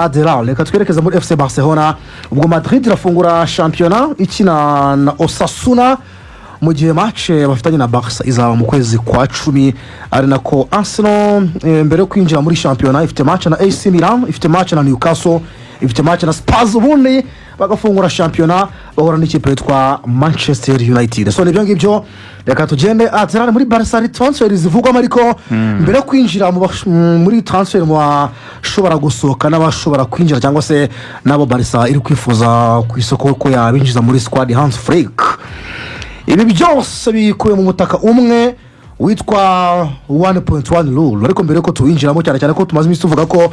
Adela, reka twerekeze muri FC Barcelona. Ubwo Madrid irafungura shampiyona ikina na Osasuna, mu gihe match bafitanye na Barca izaba mu kwezi kwa 10. Ari nako Arsenal, mbere yo kwinjira muri shampiyona, ifite match na AC Milan, ifite match na Newcastle, ifite match na Spurs, ubundi bagafungura shampiyona bahura n'ikipe yitwa Manchester United. So nibyo ngibyo. Reka tugende, Arsenal. Muri Barca hari transfer zivugwamo, ariko mbere yo kwinjira muri transfer, mu bashobora gusohoka n'abashobora kwinjira, cyangwa se n'abo Barca iri kwifuza ku isoko ko yabinjiza muri squad, Hans Flick, ibi byose bikubiye mu mutaka umwe witwa 1.1 rule. Ariko mbere yuko tuwinjiramo, cyane cyane ko tumaze iminsi tuvuga ko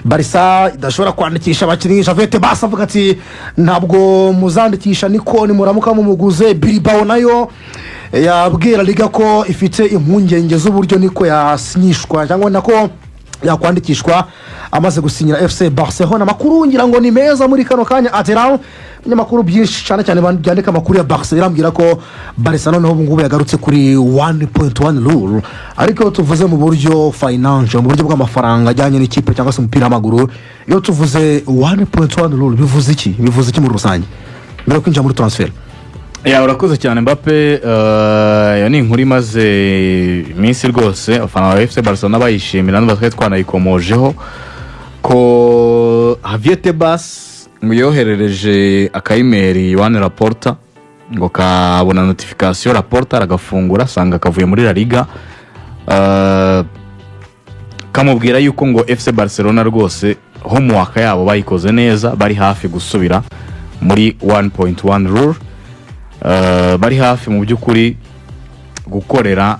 Barca idashobora kwandikisha abakinnyi, Javier Tebas avuga ati: "Ntabwo muzandikisha niko nimuramuka mumuguze." Bilbao nayo yabwira Liga ko ifite impungenge z'uburyo niko yasinyishwa, cyangwa nako yakwandikishwa amaze gusinyira FC Barcelona. Amakuru ngira ngo ni meza muri kano kanya. Atera ibinyamakuru byinshi, cyane cyane byandika amakuru ya Barca, birambwira ko Barca noneho ubu ngubu yagarutse kuri 1.1 rule. Ariko iyo tuvuze mu buryo financial, mu buryo bw'amafaranga ajyanye n'ikipe cyangwa se umupira w'amaguru, iyo tuvuze 1.1 rule bivuze iki? Bivuze iki muri rusange, mbere yo kwinjira muri transfer? Ya, urakoze cyane, Mbappe. Iyo ni inkuru imaze iminsi rwose abafana ba FC Barcelona bayishimira, n'ubu twari twanayikomojeho ko Javier Tebas ngo yoherereje aka email Joan Laporta, ngo kabona notification. Laporta aragafungura, asanga kavuye muri La Liga, kamubwira yuko ngo FC Barcelona rwose homework yabo bayikoze neza, bari hafi gusubira muri 1.1 rule, bari hafi mu by'ukuri gukorera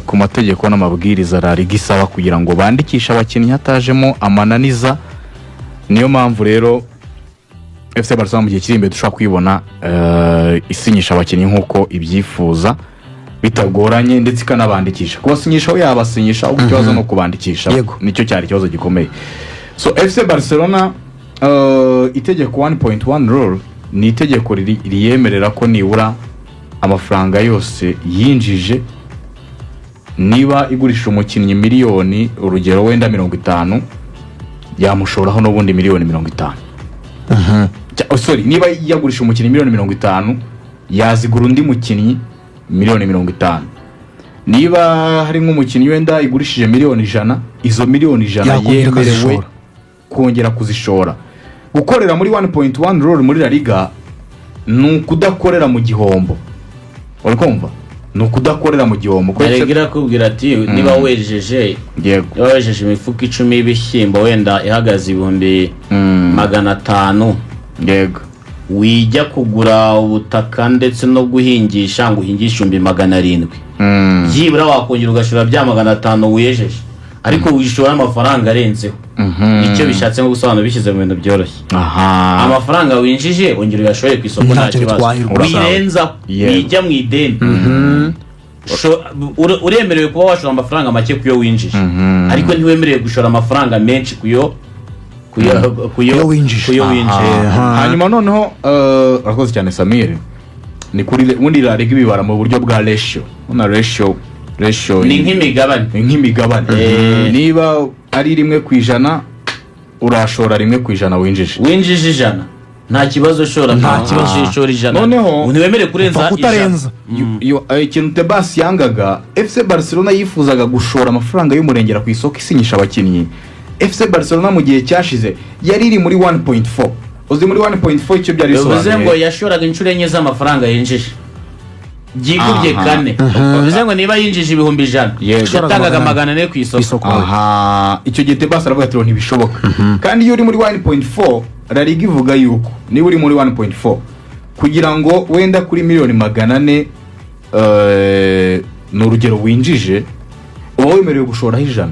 ku mategeko n'amabwiriza La Liga isaba kugira ngo bandikishe abakinnyi hatajemo amananiza. Niyo mpamvu rero FC Barcelona mu gihe kiri imbere dushobora kwibona isinyisha abakinnyi nk'uko ibyifuza bitagoranye, ndetse ikanabandikisha. Kubasinyisha aho yabasinyisha, ahubwo ikibazo ni ukubandikisha. Nicyo cyari ikibazo gikomeye. So FC Barcelona, itegeko 1.1 rule ni itegeko riyemerera ko nibura amafaranga yose yinjije, niba igurisha umukinnyi miliyoni, urugero wenda 50, yamushoraho n'ubundi miliyoni 50. Oh, sorry, niba yagurisha umukinnyi miliyoni 50, yazigura undi mukinnyi miliyoni 50. Niba hari nk'umukinnyi wenda igurishije miliyoni 100, izo miliyoni 100 yakongera yemerewe akazishora. Kongera kuzishora. Gukorera muri 1.1 rule muri La Liga ni ukudakorera mu gihombo. Uri kumva? Ni ukudakorera mu gihombo. Kuko Erega irakubwira ati niba wejeje, niba wejeje imifuka 10 y'ibishyimbo wenda ihagaze 500,000, wijya kugura ubutaka ndetse no guhingisha ngo uhingishe 700,000. Byibura wakongera ugashora bya 500 wejeje, ariko wishora amafaranga arenzeho. Icyo bishatse nko gusobanura, bishyize mu bintu byoroshye, amafaranga winjije ongera uyashore ku isoko, nta Ntacyo kibazo. bitwaye rwose. Wirenzaho, wijya mu ideni. Uremerewe kuba washora amafaranga make ku yo winjije, ariko ntiwemerewe gushora amafaranga menshi ku yo Ku yo winjije. ku yo winjije. Hanyuma noneho, urakoze cyane, Samir, ni kuri ubundi La Liga ibibara mu buryo bwa ratio na ratio. Ni nk'imigabane. Ni nk'imigabane. Niba ari 1%, urashora 1% winjije. Winjije 100, nta kibazo, ushora Nta kibazo. Ushora 100. Ntiwemerewe kurenza Upfa kutarenza. 100. Ikintu Tebas yangaga, FC Barcelona yifuzaga gushora amafaranga y'umurengera ku isoko isinyisha abakinnyi. FC Barcelona mu gihe cyashize yari iri muri 1.4. Uzi muri 1.4 icyo byari Bivuze ngo bisobanuye? yashoraga inshuro enye z'amafaranga yinjije, byikubye kane. Bivuze ngo niba yinjije 100,000, yatangaga 400 ku isoko. Isoko. Aha, icyo gihe Tebas aravuga ati: "Ntibishoboka." Kandi iyo uri muri 1.4, La Liga ivuga yuko niba uri muri 1.4, kugira ngo wenda kuri miliyoni 400, ni urugero, winjije, uba wemerewe gushoraho 100.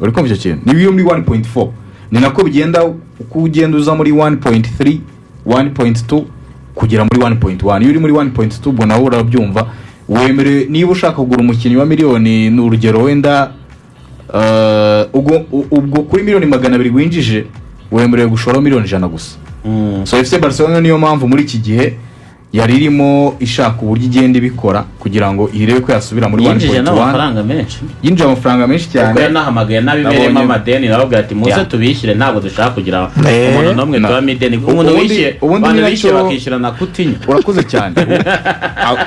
Uri kumva icyo kintu? Niba iyo muri 1.4, ni nako bigenda uko ugenda uza muri 1.3, 1.2, kugera muri 1.1. Iyo uri muri 1.2, ubwo nawe urabyumva, wemerewe, niba ushaka kugura umukinnyi wa miliyoni, ni urugero wenda, ubwo kuri miliyoni 200 winjije, wemerewe gushoraho miliyoni 100 gusa. So FC Barcelona niyo mpamvu muri iki gihe Yari irimo ishaka uburyo igenda ibikora kugira ngo irebe ko yasubira muri Yinjije 1.1. n'amafaranga menshi. Yinjije amafaranga menshi Kuko cyane. Yanahamagaye n'abibereyemo amadeni, nababwira ati: "Muze tubishyire, ntabwo dushaka kugira umuntu n'umwe tubamo ideni." Umuntu wishyuye, Ubundi abantu ni bishyuye nacyo- bakishyura na Coutinho. Urakoze cyane.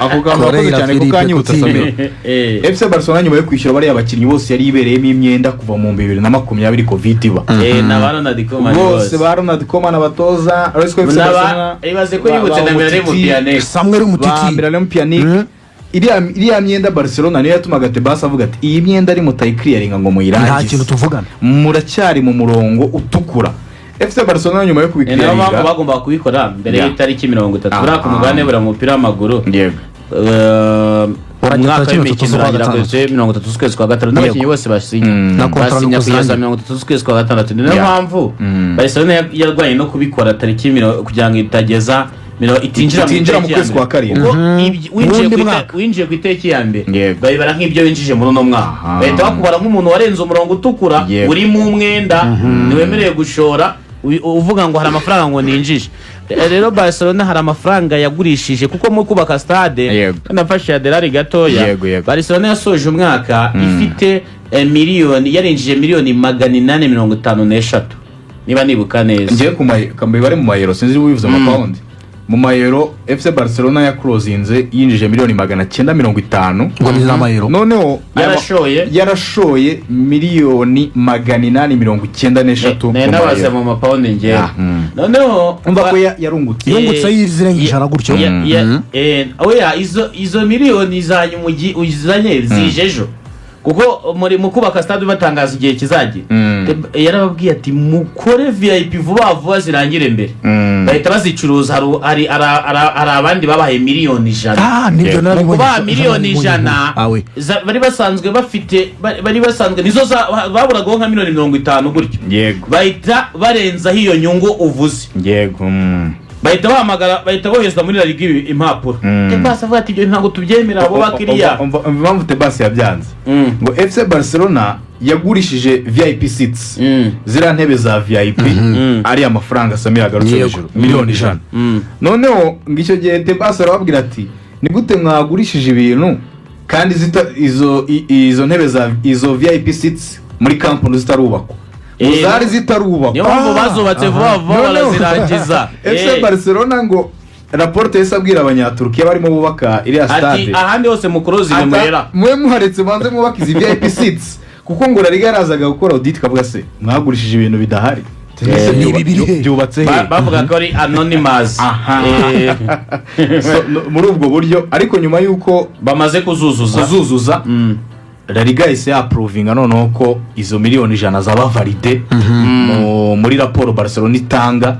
Ako kantu urakoze Correia cyane ko Philippe kanyibutsa, Coutinho. Samir. FC Barcelona, nyuma yo kwishyura bariya bakinnyi bose yari ibereyemo imyenda kuva mu 2020 Covid iba, Na ba Ronald Koeman. bose ba Ronald Koeman, abatoza, uretse ko FC Barcelona Ibaze ko yibutse ba na Miralem Umtiti, Pjanic. Samuel ba Umtiti. Miralem Pjanic. Iriya myenda Barcelona niyo yatumaga Tebas avuga ati: "Iyi myenda ari mutayikiriyaringa ngo Nta muyirangize, kintu tuvugana." muracyari mu murongo utukura." FC Barcelona nyuma yo Ni nayo mpamvu kubikiriyaringa bagombaga kubikora mbere y'itariki 30. Buriya ku mugabane, buriya mu mupira w'amaguru, Urangira umwaka tariki 30 w'imikino z'ukwa urangira gatandatu. kuri 30 z'ukwezi kwa gatanu, n'abakinnyi bose basinya Na contrat basinya nuko kugeza zirangira. 30 z'ukwezi kwa gatandatu. Ni nayo mpamvu Barcelona yarwanye no kubikora tariki kugira ngo itageza itinjira mu Itinjira mu itariki ya kwezi kwa mbere. karindwi. Kuko winjiye Wundi ku mwaka. winjiye ku itariki ya mbere, bayibara nk'ibyo winjije muri uno mwaka, bahita bakubara nk'umuntu warenze umurongo utukura, urimo umwenda, ntiwemerewe gushora uvuga ngo hari amafaranga ngo ninjije. Rero Barcelona hari amafaranga yagurishije kuko mu kubaka stade, nafashe ya delari gatoya. Yego, yego. Barcelona yasoje umwaka ifite miliyoni, yarinjije miliyoni 853, niba nibuka neza. Ngiye ku mibare mu mayero, sinzi niba ubivuze mu mapawundi. Mu mayero, FC Barcelona yakurozinze yinjije miliyoni 950. Ngo ni n'amayero. Noneho Yarashoye? Yarashoye miliyoni 893 Nari mu nabaze mayero. mu mapawundi ngewe. Noneho Umva ko yarungutse. Yungutse yizirenga 100 gutyo. Oya, izo miliyoni zanyu uzanye zije ejo, kuko muri mu kubaka stade batangaza igihe kizagira. Yarababwiye ati: "Mukore VIP vuba vuba zirangire mbere." Bahita bazicuruza. Hari abandi babahaye miliyoni 100. Ah, nibyo. Mu Narabibonye. kubaha miliyoni 100 Awe. bari basanzwe bafite, bari basanzwe nizo baburagaho nka miliyoni 50 gutyo. Bahita barenzaho iyo nyungu uvuze. Bahita bahamagara, bahita bohereza muri La Liga impapuro. Tebas avuga ati: "Ibyo ntabwo tubyemera, abo bakiriya." Umva impamvu Tebas yabyanze. Ngo FC Barcelona yagurishije VIP seats, ziriya ntebe za VIP, ari amafaranga Samir agarutse hejuru, miliyoni 100. Noneho ngo icyo gihe Tebas arababwira ati: "Ni gute mwagurishije ibintu kandi izo ntebe za izo VIP seats muri Camp Nou zitarubakwa?" Ngo zari zitarubakwa. Niyo mpamvu bazubatse vuba vuba, barazirangiza. FC Barcelona, ngo Laporta yahise abwira Abanyaturukiya barimo bubaka iriya Ati: stade "Ahandi hose mukurozi mwera." "Mube muharetse, banze mwubake izi VIP seats," kuko ngo La Liga yarazaga gukora audit ikavuga: "Se mwagurishije ibintu bidahari? Ese Ni ibi biri he?" byubatse he? Bavuga ko ari anonymous. Aha. So, muri ubwo buryo, ariko nyuma y'uko Bamaze kuzuzuza. kuzuzuza, La Liga yahise yapuruvinga noneho ko izo miliyoni 100 zaba valide muri raporo Barcelona itanga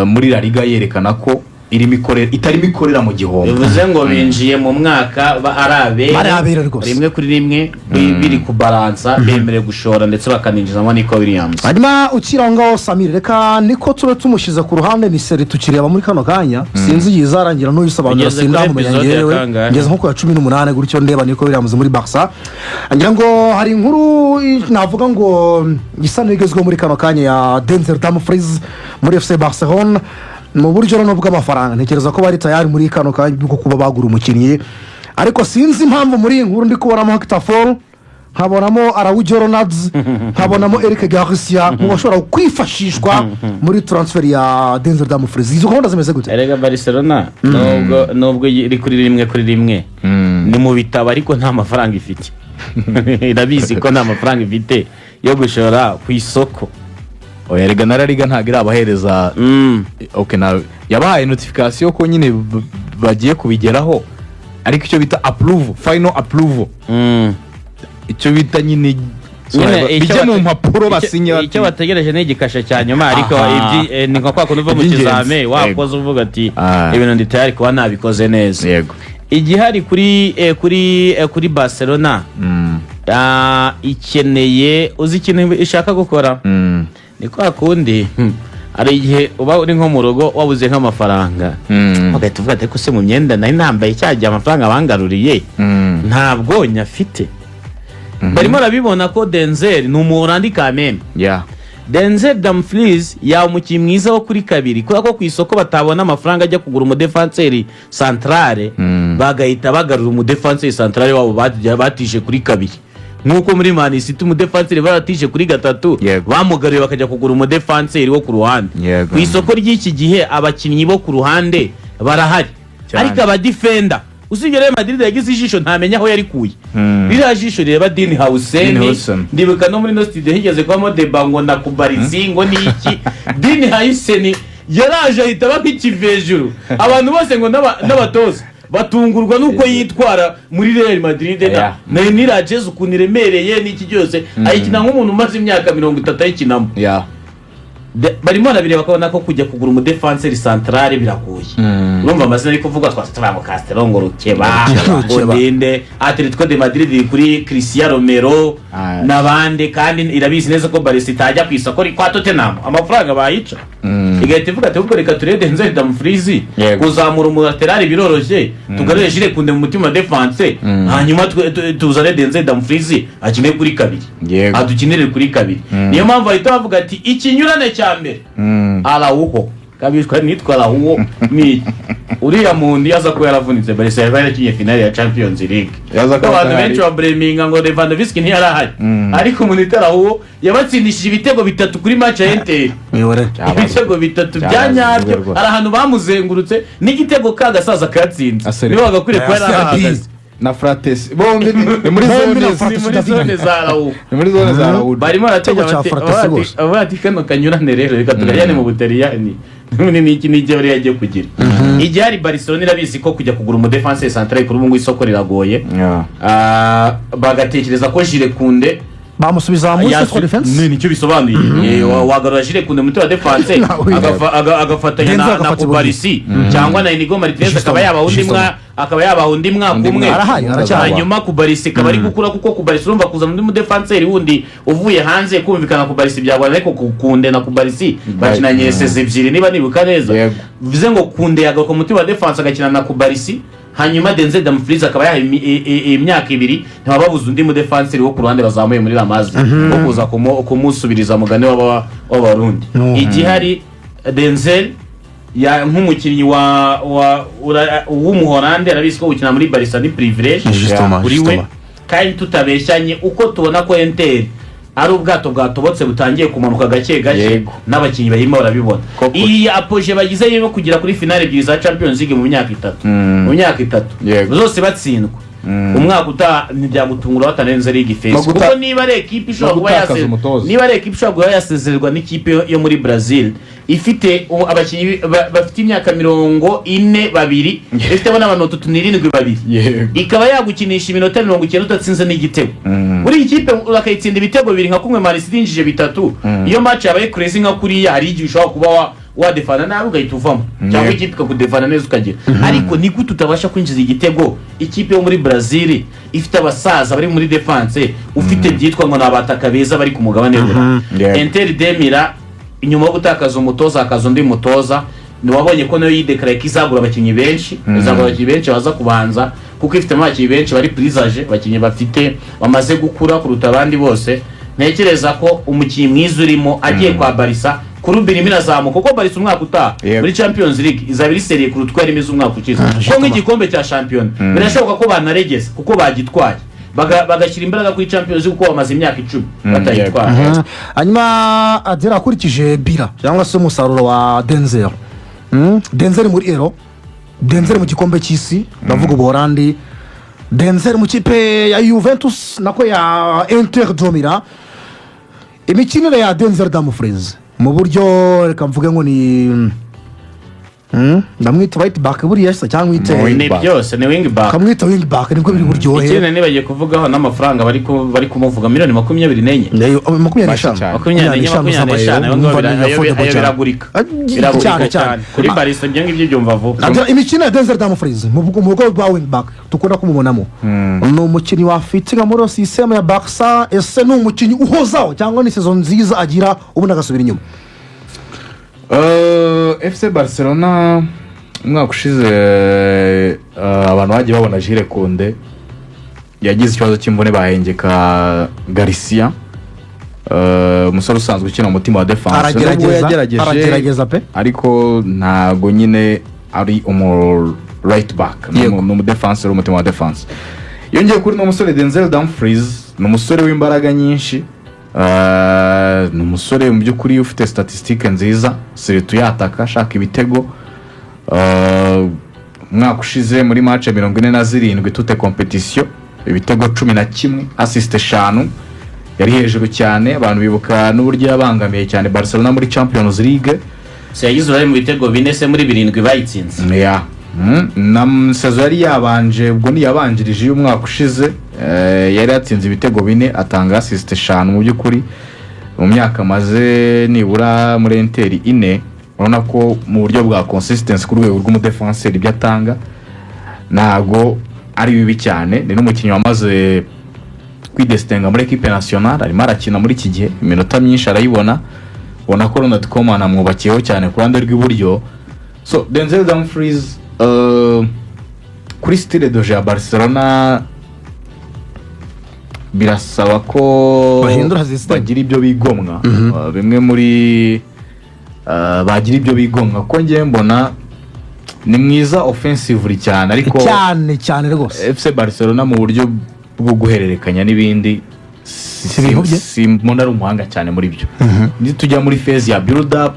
muri La Liga, yerekana ko irimo ikorera, itarimo ikorera mu gihombo. Bivuze ngo binjiye mu mwaka ari abere. Ari abere rwose. Rimwe kuri rimwe, biri kubaransa, bemerewe gushora ndetse bakaninjizamo Nico Williams. Hanyuma ukiri aho ngaho, Samir, reka niko tube tumushyize ku ruhande. Ni série tukireba muri kano kanya, sinzi igihe izarangira n'uyisobanura. Ugeze kuri Sindamumenya. episode ya Ngewe kangahe? ngeze nko ku ya 18 gutyo, ndeba Nico Williams muri Barca. Ngira ngo hari inkuru navuga ngo isa n'igezweho muri kano kanya ya Denzel Dumfries muri FC Barcelona. Mu buryo noneho bw'amafaranga, ntekereza ko bari tayari muri kano kanya bwo kuba bagura umukinnyi, ariko sinzi impamvu muri iyi nkuru ndi kubonamo Hector Fort, nkabonamo Araujo Ronalds, nkabonamo Eric Garcia mu bashobora kwifashishwa muri transfer ya Denzel Dumfries. Izo gahunda zimeze gute? Erega Barcelona, nubwo iri kuri rimwe kuri rimwe, ni mu bitabo, ariko nta mafaranga ifite. Irabizi ko nta mafaranga ifite yo gushora ku isoko. Oya, rega na La Liga ntabwo irabahereza. Okay, na yabahaye notification ko nyine bagiye kubigeraho, ariko icyo bita approve, final approval, icyo bita nyine Nyine icyo bijye mu mpapuro, basinye icyo bategereje ni igikashe cya nyuma, ariko ni nka kwa kundi uva mu Iby'ingenzi. kizame wakoze, uvuga ati: "Ibintu ndi tayari kuba nabikoze neza." Igihari kuri Barcelona, ikeneye, uzi ikintu ishaka gukora? Ni kwa kundi hari igihe uba uri nko mu rugo wabuze nk'amafaranga, ugahita uvuga ati: "Ariko se mu myenda nari nambaye cya gihe, amafaranga bangaruriye ntabwo nyafite." Barimo barabibona ko Denzel ni Umuholandi kameme. Denzel Dumfries yaba umukinnyi mwiza wo kuri kabiri, kubera ko ku isoko batabona amafaranga ajya kugura umudefanseri centrale, bagahita bagarura umudefanseri centrale wabo batije kuri kabiri, nk'uko muri Man City umudefanseri baratije kuri gatatu bamugaruye, bakajya kugura umudefanseri wo ku ruhande. Ku isoko ry'iki gihe abakinnyi bo ku ruhande barahari, ariko abadifenda, usibye Real Madrid yagize ijisho, ntamenya aho yarikuye, ririya jisho rireba Dean Huijsen. Dean Huijsen. Ndibuka no muri ino studio higeze kubamo débat ngo na Cubarsi ngo ni iki. Dean Huijsen yaraje ahita aba nk'ikivejuru, abantu bose ngo n'abatoza batungurwa n'uko yitwara muri Real Madrid na na niriya jezi ukuntu iremereye n'iki byose, ayikina nk'umuntu umaze imyaka 30 ayikinamo. Barimo barabireba bakabona ko kujya kugura umudefanseri centrale biragoye. Urumva amazina ari kuvuga, twase tuvuga ngo Castro, ngo Rukeba, ngo Rukeba. Dinde. Atletico de Madrid iri kuri Cristiano Romero n'abandi, kandi irabizi neza ko Barca itajya ku isoko kwa Tottenham, amafaranga bayica, igahita ivuga ati: "Ahubwo reka turebe Denzel Dumfries." Kuzamura umulaterali biroroshye, tugarure Jules Koundé mu mutima wa defense, hanyuma tuzane Denzel Dumfries akine kuri kabiri, adukinire kuri kabiri. Niyo mpamvu bahita bavuga ati ikinyurane cya mbere, Araujo kabishwa nitwa Araujo ni iki? Uriya muntu yaza kuba yaravunitse, Barca yari yarakinye finale ya Champions League. Yaza kuba Abantu adahari. benshi babureminga ngo Lewandowski ntiyari ahari, ariko umuntu Araujo yabatsindishije ibitego bitatu kuri match ya Inter. Mwihorere. Ibitego bitatu bya Byabazwe nyabyo. rwose. Hari ahantu bamuzengurutse n'igitego kagasaza kayatsinze. Asere. Niwe wagakwiriye kuba yari ahahagaze. Na Fratesi bombi ni muri Bombi zone na ze. Fratesi. Ni muri zone za Araujo. Ni muri zone za Raul. Barimo baratega. Igitego cya bati Fratesi rwose. Bavuga ati kano kanyurane rero reka tukajyane mu Butaliyani. None n'iki n'ibyo bari yagiye kugira igihe hari Barcelona irabizi ko kujya kugura umudefanse centrale kuri ubu ngubu isoko riragoye. Bagatekereza ko Jules Koundé Bamusubiza muri central defense. Nicyo bisobanuye. Wagarura Jules Koundé muti wa defense, Nawe. agafatanya Denzel na agafata Cubarsi cyangwa na Inigo Martinez, akaba yabaha undi Justement. akaba yabaha undi mwaka Undi umwe. mwaka. Arahari, aracyahari. Hanyuma Cubarsi ikaba ari gukura, kuko Cubarsi urumva kuzana undi mudefanseri wundi uvuye hanze, kumvikana Cubarsi byagorana, ariko Koundé na Cubarsi bakinanye saison ebyiri niba nibuka neza. Bivuze ngo Koundé yagaruka mu mutima wa defense agakina na Cubarsi, hanyuma Denzel Dumfries akaba yahaye imyaka 2, ntibaba babuze undi mudefanseri wo ku ruhande bazamuye muri La Masia wo kuza kumusubiriza mugani w'Abarundi. Igihari, Denzel ya nk'umukinnyi wa w'Umuholande arabizi ko gukina muri Barca ni privilege Justement, kuri we. justement. Kandi tutabeshyanye, uko tubona ko Inter ari ubwato bwatobotse butangiye kumanuka gake gake, n'abakinnyi barimo barabibona. Iyi apogée bagize yo kugera kuri finale ebyiri za Champions League mu myaka 3, mu myaka 3 zose batsindwa, umwaka utaha ntibyagutungura batarenze league phase, kuko niba ari ekipe ishobora No kuba gutakaza umutoza. niba ari ekipe ishobora kuba yasezererwa n'ikipe yo muri Brazil ifite abakinnyi bafite imyaka 40 babiri, ifitemo n'abantu 37 babiri, ikaba yagukinisha iminota 90 udatsinze n'igitego, buri iyi kipe bakayitsinda ibitego bibiri nka kumwe Man City yinjije bitatu, iyo match yabaye crazy nka kuriya, hari igihe ushobora kuba wadefana nabi ugahita uvamo, cyangwa ikipe ikakudefana neza ukagira. Ariko ni gute utabasha kwinjiza igitego ikipe yo muri Brazil ifite abasaza bari muri defense, ufite byitwa ngo ni abataka beza bari ku mugabane w'Uburayi? Inter de Milan, inyuma yo gutakaza umutoza hakaza undi mutoza, ntiwabonye ko nayo yidekaraye ko izagura abakinnyi benshi, izagura abakinnyi benshi baza kubanza, kuko ifitemo abakinnyi benshi bari plus âgé, abakinnyi bafite bamaze gukura kuruta abandi bose. Ntekereza ko umukinnyi mwiza urimo agiye kwa Barca, kurubi irimo irazamuka, kuko Barca umwaka utaha muri Champions League izaba iri sérieux kuruta uko yari imeze umwaka ushize, kuko nk'igikombe cya shampiyona birashoboka ko banaregeza kuko bagitwaye, bagashyira imbaraga kuri Champions League, kuko bamaze imyaka 10 batayitwaye. Hanyuma Adera, akurikije bira cyangwa se umusaruro wa Denzel, Denzel muri Euro, Denzel mu gikombe cy'isi, ndavuga Ubuholandi, Denzel mu kipe ya Juventus, nako ya Inter de Milan, imikinire ya Denzel Dumfries mu buryo, reka mvuge ngo ni ndamwita right back buriya se cyangwa mwite Wing Ni back. byose, ni wing back. Kamwita wing back nibwo biri buryohe. Ikindi nibagiye kuvugaho n'amafaranga bari kumuvuga, miliyoni 24. Nayo, 25. Cyane. 24, 25, ayo ngayo Numva ni affordable ayo cyane. biragurika. Cyane Biragurika cyane. cyane kuri Barca, ibyo ngibyo byumva vuba. Imikino ya Denzel Dumfries mu rwego rwa wing back dukunda kumubonamo, ni umukinnyi wafitinga muri système ya Barca? Ese ni umukinnyi uhozaho cyangwa ni saison nziza agira ubundi agasubira inyuma? FC Barcelona umwaka ushize, abantu bagiye babona Jules Koundé yagize ikibazo cy'imvune, bahengeka Garcia. Umusore usanzwe ukina umutima wa defense. Nubwo Aragerageza, yagerageje, aragerageza pe. Ariko ntago nyine ari umu right back, ni Yego. ni umudefenseur w'umutima wa defense. Yongeye kuri uno musore Denzel Dumfries, ni umusore w'imbaraga nyinshi. Ni umusore mu by'ukuri ufite statistique nziza, surtout yataka ashaka ibitego. Umwaka ushize muri match 47 toutes compétitions, ibitego 11, assist 5, yari hejuru cyane. Abantu bibuka n'uburyo yabangamiye cyane Barcelona muri Champions League. Se yagize uruhare mu bitego bine se muri birindwi bayitsinze? Ya. Na saison yari yabanje, ubwo niyabanjirije y'umwaka ushize, yari yatsinze ibitego 4, atanga assist 5. Mu by'ukuri mu myaka amaze nibura muri Inter 4, urabona ko mu buryo bwa consistency ku rwego rw'umudefenseri ibyo atanga ntago ari bibi cyane. Ni n'umukinnyi wamaze kwidesitinga muri équipe nationale, arimo arakina muri iki gihe, iminota myinshi arayibona. Ubona ko Ronald Koeman amwubakiyeho cyane ku ruhande rw'iburyo. So Denzel Dumfries, kuri style de jeu ya Barcelona birasaba ko bahindura system. Bagira ibyo bigomwa. Bimwe muri bagira ibyo bigomwa, kuko ngewe mbona ni mwiza offensively cyane, ariko cyane cyane rwose. FC Barcelona mu buryo bwo guhererekanya n'ibindi Si ibintu bye? Simbona ari umuhanga cyane muri byo. Nitujya muri phase ya build up,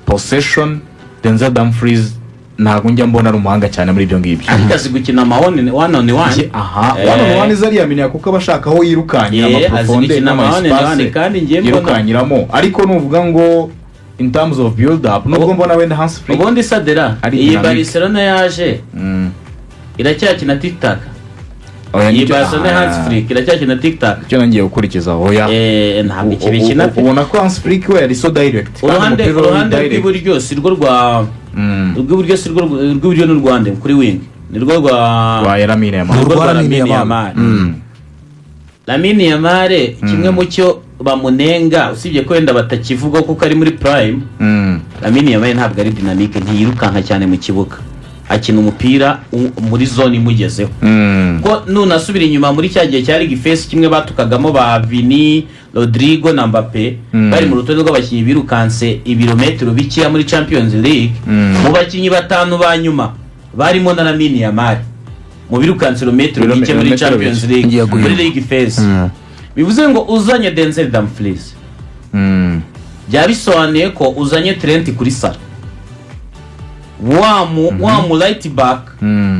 possession, Denzel Dumfries ntabwo njya mbona ari umuhanga cyane muri ibyo ngibyo. Ariko azi gukina ama one on one. Aha, one on one zariyaminiya, kuko aba ashaka aho yirukankira, Azi amaprofondeur gukina ama one on one, n'ama espace kandi njye mbona yirukanyiramo. Ariko nuvuga ngo in terms of build up, nubwo mbona wenda Hans Flick Ubundi Sadera, ari iyi dynamic. Barcelona yaje iracyakina tiki-taka. Oya, Iyi nicyo- Barcelona ya Hans Flick iracyakina tiki-taka. Icyo nangiye gukurikiza, oya. Ntabwo ikibikina pe. Ubona ko Hans Flick we yari so direct, kandi Uruhande umupira uri uruhande direct. rw'iburyo si rwo rwa rw'iburyo, si rwo rw'iburyo n'u Rwanda kuri wing ni rwo rwa rwa Lamine Yamal. Ni rwo Rwa rwa Lamine Lamine Yamal. Yamal. Lamine Yamal, kimwe mu cyo bamunenga, usibye ko wenda batakivuga kuko ari muri prime, Lamine Yamal ntabwo ari dynamique, ntiyirukanka cyane mu kibuga, akina umupira muri zone imugezeho. Ko nunasubira inyuma muri cya gihe cya League Phase, kimwe batukagamo ba Vini, Rodrigo na Mbappe bari mu rutonde rw'abakinnyi birukanse ibirometero bikeya muri Champions League, mu bakinnyi batanu ba nyuma barimo na Lamine Yamal mu birukanse ibirometero bike muri ibirometero Champions bike. League Ngiye muri guhimba. League Phase. Bivuze ngo uzanye Denzel Dumfries, byaba bisobanuye ko uzanye Trent kuri Salah, wa mu right back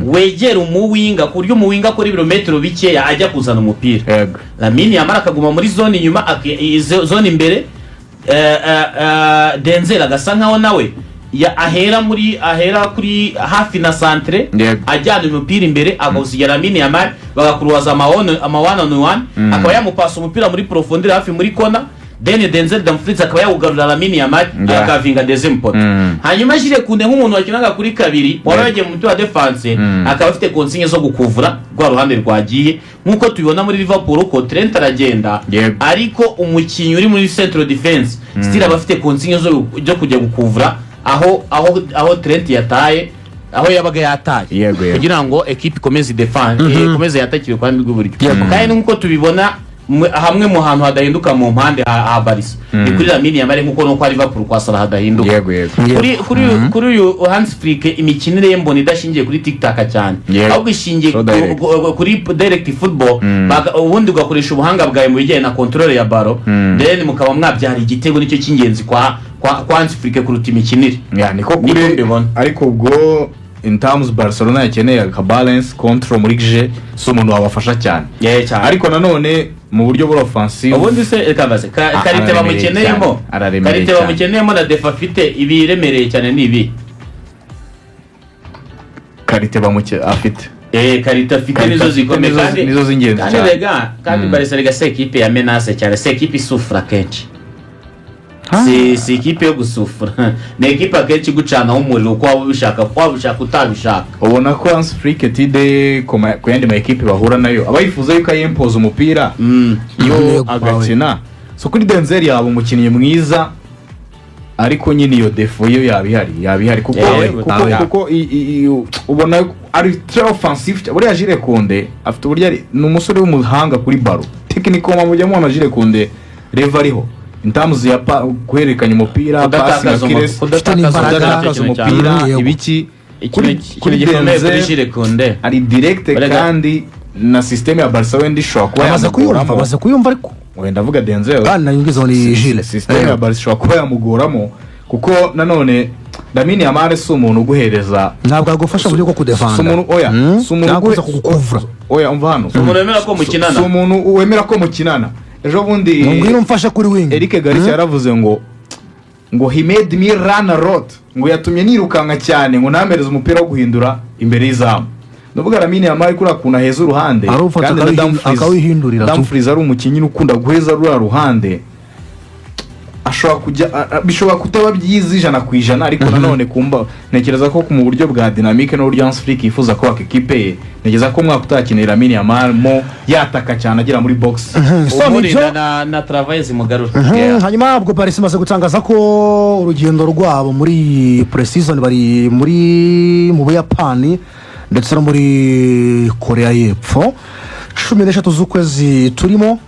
wegera umuwinga, ku buryo umuwinga akora ibirometero bikeya ajya kuzana umupira. Lamine Yamal akaguma muri zone inyuma, zone imbere, Denzel agasa nkaho nawe ahera muri ahera kuri hafi na centre, ajyana umupira imbere, akawusigira Lamine Yamal, bagakuruwaza ama one on one, akaba yamupasa umupira muri profondeur hafi muri kona, then Denzel Dumfries akaba yawugarura Lamine Yamal, agakavinga deuxième poteau. Hanyuma Jules Koundé, nk'umuntu wakinaga kuri kabiri waba yagiye mu mutwe wa defense, akaba afite consigne zo gukuvura rwa ruhande rwagiye, nk'uko tubibona muri Liverpool ko Trent aragenda, ariko umukinnyi uri muri central defense still aba afite consigne zo kujya gukuvura aho Trent yataye, aho yabaga yataye, Yego, yego. kugira ngo ekipe ikomeze defense, ikomeze yatakire ku ruhande rw'iburyo. Kandi nk'uko tubibona, hamwe mu hantu hadahinduka mu mpande ha Barca ni kuri Lamine Yamal, nk'uko no kwa Liverpool kwa Salah hadahinduka. yego yego Kuri uyu Hans Flick, imikinire ye mbona idashingiye kuri tiki-taka cyane, ahubwo ishingiye So direct. kuri direct football. Ubundi ugakoresha ubuhanga bwawe mu bijyanye na contrôle ya ballon, then mukaba mwabyara igitego. Nicyo cy'ingenzi kwa Hans Flick kuruta imikinire. Ya, niko Niko kuri mbibona. Ariko ubwo in terms Barcelona yakeneye aka balance, control muri jeu, si umuntu wabafasha cyane. Yeah, cyane. Ariko nanone mu buryo buri offensive Ubundi se reka mbaze, qualité araremereye bamukeneyemo, cyane, araremereye qualité cyane. bamukeneyemo na défaut afite, ibiremereye cyane ni ibi? Qualité bamuke afite. Qualité afite Qualité nizo afite zikomeye, kandi nizo z'ingenzi kandi cyane. Rega kandi Barca rega si ekipe ya menace cyane, si ekipe isufura kenshi, si ekipe yo gusufura, ni ekipe akenshi igucanaho umuriro uko waba ubishaka, waba ubishaka utabishaka. Ubona ko Hans Flick tide ku yandi ma ekipe bahura nayo aba yifuza yuko ayimpoza umupira yo agakina. So kuri Denzel yaba umukinnyi mwiza, ariko nyine iyo défaut yo yaba ihari kuko kuko ubona ari très offensif. Buriya Jules Koundé afite uburyo ari, ni umusore w'umuhanga kuri ballon, techniquement mujya mubona Jules Koundé level ariho in terms ya guhererekanya umupira, Kudatakaza passing accuracy, kudatakaza n'imbaraga, kudatakaza umupira, cyane. umupira, Yego. ibiki. Ikintu Kuri ikintu gikomeye kuri Denzel Jules Koundé ari direct, kandi na système ya Barca wenda ishobora kuba Amaze kuyumva. yamugoramo. Amaze kuyumva ariko. Wenda avuga Denzel. Kandi ngizo ni Jules. Système ya Barca ishobora kuba yamugoramo, kuko nanone Lamine Yamal si umuntu uguhereza Ntabwo yagufasha mu buryo bwo kudefanda. Si umuntu, oya, si umuntu Cyangwa kuza kugukuvura. Oya, umva hano. Si umuntu wemera ko mukinana. Si umuntu wemera ko mukinana. Ejo bundi Ngwino umfashe kuri wing. Eric Garcia yaravuze ngo "He made me run a lot", ngo yatumye nirukanka cyane, ngo ntampereze umupira wo guhindura imbere y'izamu. Nuvuga Lamine Yamal, kuriya kuntu aheza uruhande, Arufata kandi na akawihindurira tu. Dumfries ari umukinnyi ukunda guheza ruriya ruhande, ashobora kujya bishobora kutaba byiza 100%, ariko nanone kumba ntekereza ko mu buryo bwa dynamique n'uburyo Hans Flick yifuza kubaka ekipe ye, ntekereza ko umwaka utakeneye Lamine Yamal mo yataka cyane agera muri box. So, nibyo. Umurinda na travail zimugarura. Hanyuma ubwo Paris imaze gutangaza ko urugendo rwabo muri pre-season bari mu Buyapani ndetse no muri Korea y'Epfo. 13 z'ukwezi turimo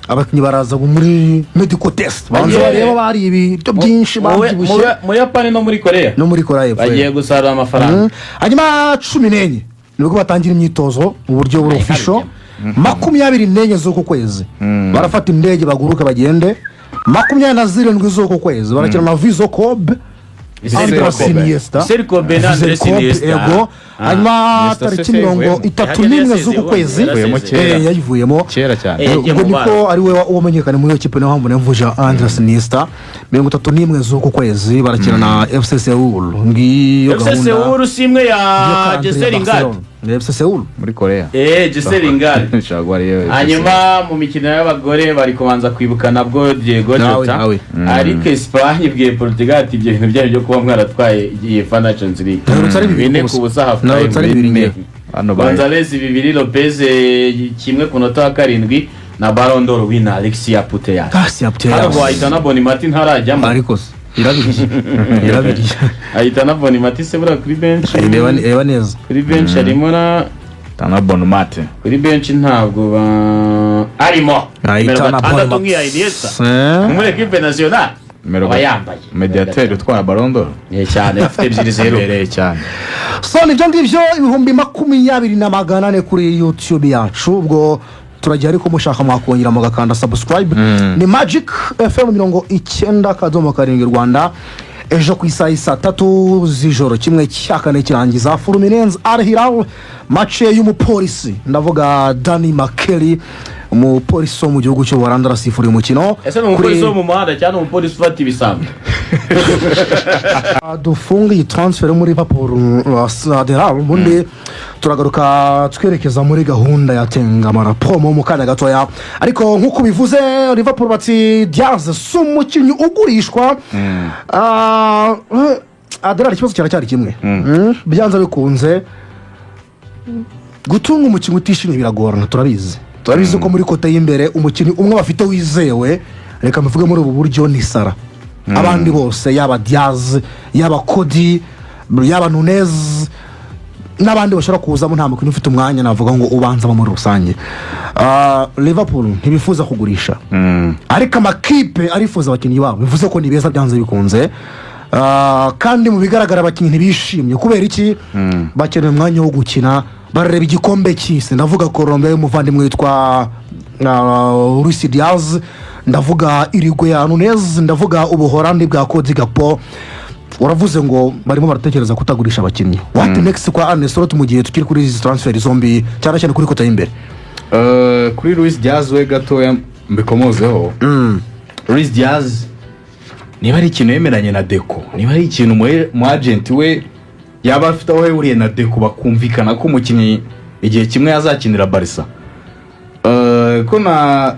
abakinnyi baraza muri medical test, banza bareba bari ibiryo byinshi, babyibushye. Mu Yapani no muri Korea. No muri Korea y'Epfo. Bagiye gusarura amafaranga. Hanyuma 14 nibwo batangira imyitozo mu buryo buri official. 24 z'uku kwezi barafata indege baguruke bagende. 27 z'uku kwezi barakina na Vissel Kobe, Andres Kobe. Iniesta. Vissel Kobe na Vissel Andres Kobe, Iniesta. ego. Hanyuma Iniesta tariki se mirongo yavuyemo? itatu Yari n'imwe yasezeye z'uku ubundi, kwezi. Yavuyemo kera. Yayivuyemo. Kera cyane. Yagiye Ubwo mu niko bana. ari we wamenyekanye muri iyo kipe, niyo mpamvu namvuje Andres Iniesta. 31 z'uku kwezi barakina na FC Seoul. Ngiyo FC gahunda. Seoul si imwe Ngiyo ya calendrier Jesse ya Lingard? Barcelona. Ni FC Seoul. Muri Korea. Jesse Lingard. Ishobora kuba ariyo FC. Hanyuma mu mikino y'abagore bari kubanza kwibuka nabwo Diego Nawe, Jota, nawe. ariko Espagne ibwiye Portugal ati ibyo bintu byanyu byo kuba mwaratwaye iyi UEFA Nations League. Naherutse ari bibiri 4 ku ku busa half Naherutse ari time. bibiri ngewe. Hano baye Gonzalez 2, Lopez 1 ku munota wa 7 na Ballon d'Or winner Alexia Putellas. Kasi ya Putellas. Hano ngo Aitana Bonmati ntarajyamo. Ariko se irabiriye, irabiriye. Aitana Bonmati se buriya kuri bench? Reba neza. Kuri bench harimo na Tana Bonmati. Kuri bench ntabwo ba arimo nimero Aitana 6 Bonmati. nk'iya Iniesta muri équipe nationale Nimero aba yambaye Mediateur utwara Ballon d'Or. Ni cyane, afite 2 0. Abereye cyane. So nibyo ngibyo, 20,400 kuri YouTube yacu. Ubwo turagiye, ariko mushaka mwakongera mugakanda subscribe. Ni Magic FM 90.7 Rwanda. Ejo ku isaha y'i saa 3 z'ijoro, 1/4 kirangiza, Fluminense Al Hilal, match y'umupolisi, ndavuga Danny Makkelie, umupolisi wo mu gihugu cy'Ubuholandi arasifura uyu mukino. Ese ni umupolisi wo mu muhanda cyangwa ni umupolisi ufata ibisambo? Dufunge iyi transfer muri Liverpool Aderal, ubundi turagaruka twerekeza muri gahunda ya Tengamara promo mu kanya gatoya. Ariko nk'uko bivuze, Liverpool bati Diaz si umukinnyi ugurishwa. Aderal, ikibazo cyaracyari kimwe. Byanze bikunze gutunga umukinnyi utishimye biragorana. Turabizi ko muri côté y'imbere umukinnyi umwe bafite wizewe, reka mbivuge muri ubu buryo, ni Salah. Abandi bose, yaba Diaz, yaba Cody, yaba Nunez n'abandi bashobora kuzamo, nta mukinnyi ufite umwanya navuga ngo ubanzamo muri rusange. Liverpool ntibifuza kugurisha, ariko amakipe arifuza abakinnyi babo, bivuze ko ni beza byanze bikunze. Kandi mu bigaragara abakinnyi ntibishimye. Kubera iki? Bakeneye umwanya wo gukina, barareba igikombe cy'isi. Ndavuga Colombia y'umuvandimwe witwa Luis Diaz, ndavuga Uruguay ya Nunez, ndavuga Ubuholandi bwa Cody Gakpo. Uravuze ngo barimo baratekereza kutagurisha abakinnyi. What next kwa Arne Slot mu gihe tukiri kuri izi transfer zombi, cyane cyane kuri côté y'imbere? Kuri Luis Diaz we gatoya mbikomozeho. Luis Diaz, niba ari ikintu yemeranye na Deco, niba ari ikintu mu agent we yaba afite aho yahuriye na Deco, bakumvikana ko umukinnyi igihe kimwe yazakinira Barca. Ko na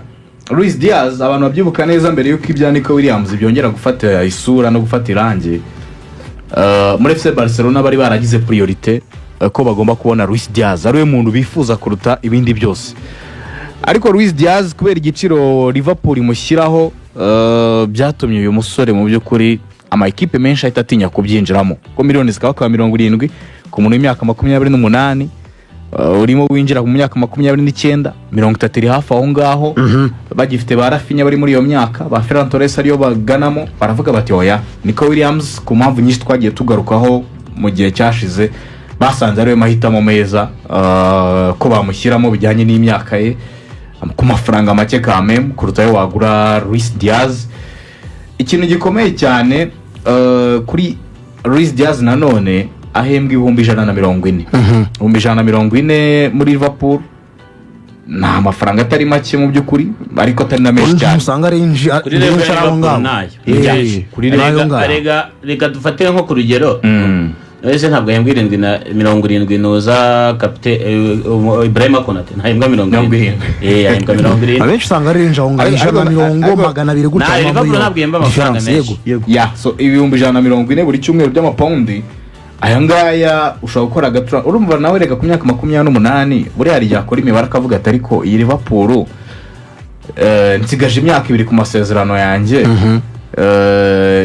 Luis Diaz abantu babyibuka neza, mbere y'uko ibya Nico Williams byongera gufata isura no gufata irangi, muri FC Barcelona bari baragize priorité ko bagomba kubona Luis Diaz, ariwe muntu bifuza kuruta ibindi byose. Ariko Luis Diaz, kubera igiciro Liverpool imushyiraho, byatumye uyu musore mu by'ukuri ama ekipe menshi ahita atinya kubyinjiramo, kuko miliyoni zikaba 70 ku muntu w'imyaka 28. Urimo winjira mu myaka 29, 30 iri hafi aho ngaho, bagifite ba Raphinha bari muri iyo myaka, ba Ferran Torres ariyo baganamo. Baravuga bati oya, Nico Williams, ku mpamvu nyinshi twagiye tugarukaho mu gihe cyashize, basanze ariwe mahitamo meza ko bamushyiramo bijyanye n'imyaka ye, ku mafaranga make kameme kuruta ayo wagura Luis Diaz. Ikintu gikomeye cyane kuri Luis Diaz nanone, ahembwa 140,000. 140,000 muri Liverpool ni amafaranga atari make mu by'ukuri, ariko atari na menshi cyane. Usanga ari inji Kuri level menshi ya ari aho Liverpool ngaho. nayo. Eh, Kuri ni ayo Rega- ngaho. Rega, reka dufate nko ku rugero, ese ntabwo ahembwa irindwi na mirongo irindwi nuza kapite Ibrahima Konate ntahembwa mirongo 70. irindwi? Ahembwa 70. Abenshi usanga ari inji aho ngaho, 120, 200 gutya. Nah, muri Liverpool iyo ntabwo ihemba amafaranga difference. menshi. Yego, yego. Ya, so 140,000 buri cyumweru by'amapawundi, aya ngaya ushobora gukora agatura. Urumva nawe reka, ku myaka 28 buriya hari igihe akora imibare akavuga ati ariko iyi Liverpool, nsigaje imyaka 2 ku masezerano yanjye,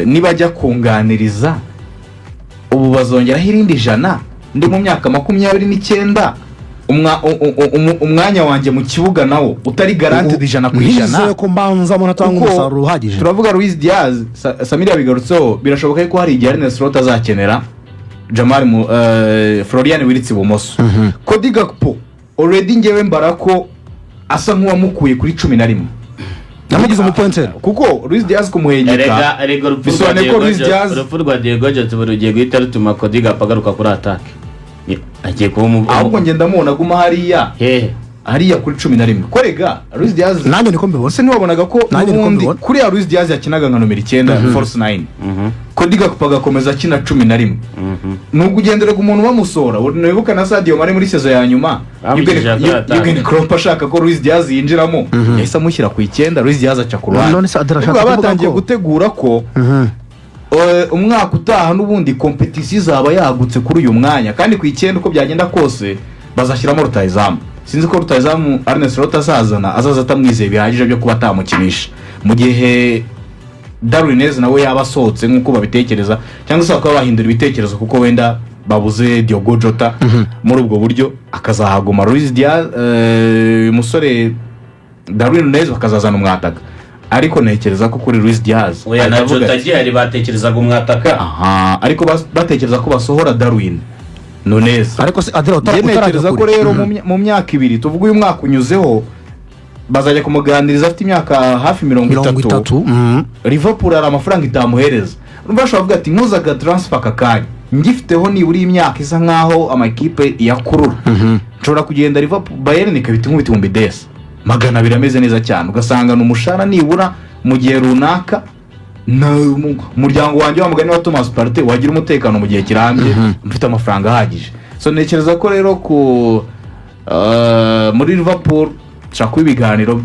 nibajya kunganiriza ubu bazongeraho irindi 100, ndi mu myaka 29, umwanya wanjye mu kibuga nawo utari guaranteed 100%. Ntizere ko mbanzamo natanga Kuko umusaruro uhagije. Turavuga Luis Diaz, Samir yabigarutseho, birashoboka ko hari igihe Arne Slot azakenera Jamal Florian Wirtz ibumoso. Cody Gakpo already ngewe mbara ko asa nk'uwamukuye kuri 11. Yamugize umupointeri. Kuko Luis Diaz kumuhengeka Erega, erega, urupfu rwa bisobanuye ko Diego Luis Jota, Diaz urupfu rwa Diego Jota ubu rugiye guhita rutuma Cody Gakpo agaruka kuri attaque. Agiye kuba Ahubwo ngenda mubona aguma hariya, hehe? Hariya kuri 11, ko rega Luis Diaz Nanjye niko mbibona. ese ntiwabonaga ko Nanjye niko n'ubundi mbibona. kuriya Luis Diaz yakinaga nka nomero 9, false nine, Cody Gakpo agakomeza akina 11, nubwo ugenderaga umuntu bamusora. Wibuka na Sadio Mane muri saison ya nyuma, Bamugejeje kuri attaque. Jurgen Klopp ashaka ko Luis Diaz yinjiramo, yahise amushyira ku 9, Luis Diaz aca ku ruhande. None se Adela ashaka Ubwo kuvuga batangiye gutegura ko umwaka utaha n'ubundi compétition izaba yagutse kuri uyu mwanya, kandi ku 9 uko byagenda kose bazashyiramo rutayizamu. Sinzi ko rutayizamu Arne Slot azazana azaza atamwizeye bihagije byo kuba atamukinisha mu gihe Darwin Nunez nawe yaba asohotse nk'uko babitekereza, cyangwa se bakaba bahindura ibitekerezo kuko wenda babuze Diogo Jota. Muri ubwo buryo akazahaguma Luis Diaz, uyu musore Darwin Nunez, bakazazana umwataka. Ariko ntekereza ko kuri Luis Diaz Oya, na ahita avuga Jota ati- agihari batekerezaga umwataka. Aha, ariko batekereza ko basohora Darwin Nunez. Ariko se Adela, Njye utarajya ntekereza ko kure. rero mu myaka 2, tuvuge uyu mwaka unyuzeho, bazajya kumuganiriza afite imyaka hafi mirongo mirongo itatu. itatu. Liverpool hari amafaranga itamuhereza. Urumva bashobora kuvuga ati nkuzaga transfer aka kanya ngifiteho nibura imyaka isa nkaho amakipe iyakurura, nshobora kugenda Liverpool, Bayern ikabita inkubita 200,000 ameze neza cyane, ugasanga ni umushahara nibura mu gihe runaka umuryango wanjye, wa mugani wa Thomas Partey, wagira umutekano mu gihe kirambye mfite amafaranga ahagije. So ntekereza ko rero ku muri Liverpool nshaka kuba ibiganiro